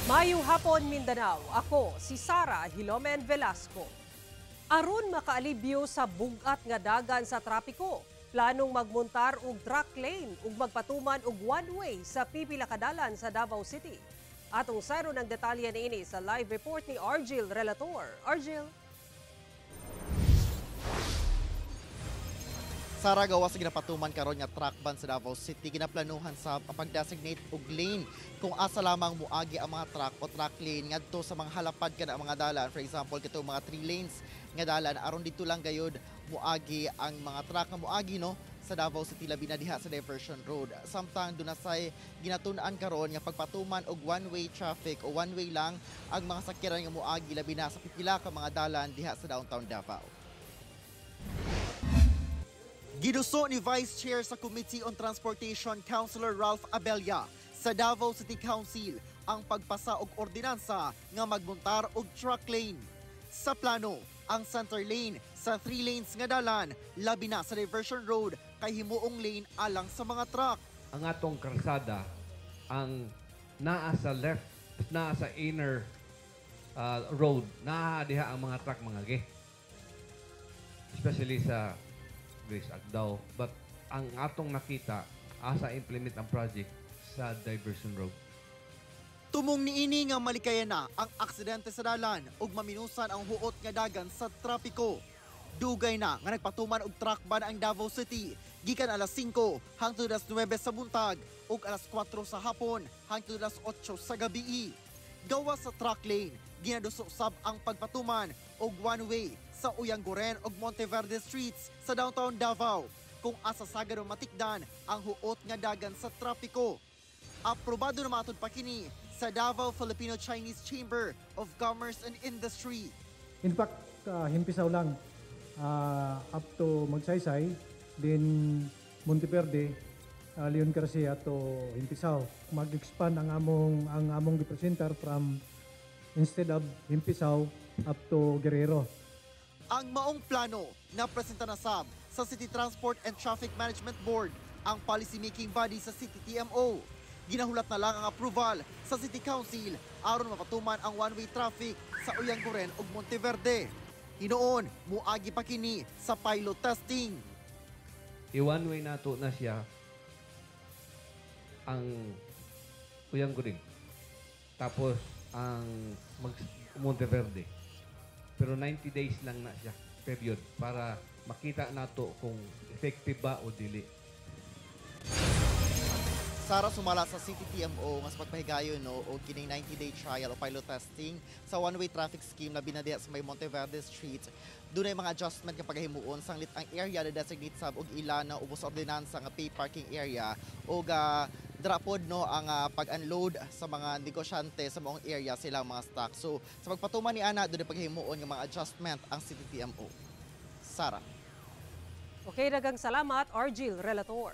Mayong hapon, Mindanao. Ako si Sara Hilomen Velasco. Aron makaalibyo sa bugat nga dagan sa trapiko, planong magmuntar og truck lane ug magpatuman og one-way sa pipila ka dalan sa Davao City. Atong sayron ang detalye niini sa live report ni Argil Relator. Argil? Sara, gawa sa ginapatuman karon nga truck ban sa Davao City, ginaplanuhan sa pag-designate og lane kung asa lamang muagi ang mga truck o truck lane ngadto sa mga halapad kana mga dalan. For example, kito mga 3 lanes nga dalan, aron dito lang gayod muagi ang mga truck nga muagi, no, sa Davao City, labi na diha sa Diversion Road. Samtang dunasay ginatun-an karon nga pagpatuman og one-way traffic o one-way lang ang mga sakyanan nga muagi labi na sa pipila ka mga dalan diha sa downtown Davao. Giduso ni Vice Chair sa Committee on Transportation, Councilor Ralph Abella, sa Davao City Council ang pagpasa og ordinansa nga magmuntar og truck lane. Sa plano, ang center lane sa 3 lanes nga dalan labi na sa Diversion Road kay himuong lane alang sa mga truck. Ang atong karsada ang naa sa left, naa sa inner road, naa diha ang mga truck mga gi. Especially sa Grace Agdao. But ang atong nakita, asa implement ang project sa Diversion Road. Tumong niini nga malikayan na ang aksidente sa dalan ug maminusan ang huot nga dagan sa trapiko. Dugay na nga nagpatuman og truck ban ang Davao City gikan alas 5 hangtod alas 9 sa buntag ug alas 4 sa hapon hangtod alas 8 sa gabii. Gawa sa truck lane, ginaduso sab ang pagpatuman og one way sa Uyanguren ug Monteverde Streets sa downtown Davao kung asa sagad matikdan ang huot nga dagan sa trapiko. Aprobado na matud pa kini sa Davao Filipino-Chinese Chamber of Commerce and Industry. In fact, himpisaw lang up to Magsaysay, then Monteverde, Leon Garcia to Himpisaw. Mag-expand ang among gipresentar from instead of Himpisaw up to Guerrero. Ang maong plano na presenta na sab sa City Transport and Traffic Management Board, ang policy making body sa City TMO. Ginahulat na lang ang approval sa City Council aron mapatuman ang one-way traffic sa Uyanguren ug Monteverde. Hinuon, muagi pa kini sa pilot testing. I-one way nato na siya ang Uyanguren. Tapos ang Monteverde. Pero 90 days lang na siya period para makita nato kung effective ba o dili. Sara, sumala sa City TMO nga sa pagpahigayon, no, og kining 90-day trial o pilot testing sa one-way traffic scheme labi na diha sa may Monteverde Street. Dunay mga adjustment nga pagahimuon sanglit ang area na designate sab og ila na ubos ordinansa nga pay parking area og dira pod, no, ang pag-unload sa mga negosyante sa maong area silang mga stock. So sa pagpatuman ni ana, dunay pagahimuon nga mga adjustment ang City TMO. Sara. Okay, daghang salamat, Argil Relator.